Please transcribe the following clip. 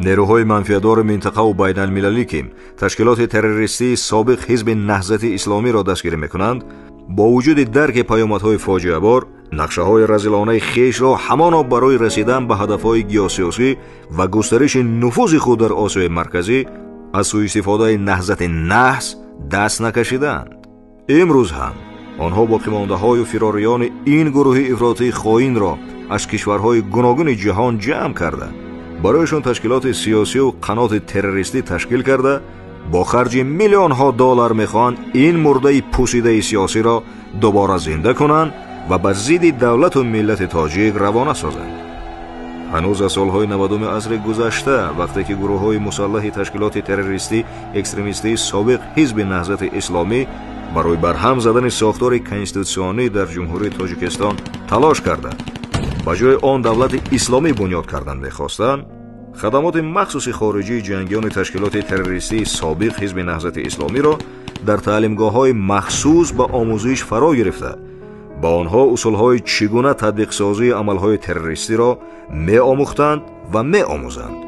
Нерӯҳои манфиатдори минтақаву байналмилалӣ, ки ташкилоти террористии собиқ Ҳизби Наҳзати Исломиро дастгирӣ мекунанд, бо вуҷуди дарки паёмадҳои фоҷиабор, нақшаҳои разилонаи хешро ҳамоно барои расидан ба ҳадафҳои геосиёсӣ ва густариши нуфузи худ дар Осиёи Марказӣ аз сӯистифодаи наҳзати наҳс даст накашидаанд. Имрӯз ҳам онҳо боқимондаҳою фирориёни ин гурӯҳи ифротии хоинро аз кишварҳои гуногуни ҷаҳон ҷамъ карда, барояшон ташкилоти сиёсию қаноти террористӣ ташкил карда, бо харҷи миллионҳо доллар мехоҳанд ин мурдаи пусидаи сиёсиро дубора зинда кунанд ва ба зидди давлату миллати тоҷик равона созанд. Ҳанӯз аз солҳои 90-уми асри гузашта, вақте ки гурӯҳҳои мусаллаҳи ташкилоти террористӣ экстремистии собиқ Ҳизби Наҳзати Исломӣ барои барҳам задани сохтори конститутсионӣ дар Ҷумҳурии Тоҷикистон талош карда, ба ҷои он давлати исломӣ бунёд кардан мехостанд, хадамоти махсуси хориҷии ҷангиёни ташкилоти террористии собиқ Ҳизби Наҳзати Исломиро дар таълимгоҳҳои махсус ба омӯзиш фаро гирифта, ба онҳо усулҳои чӣ гуна татбиқсозии амалҳои террористиро меомӯхтанд ва меомӯзанд.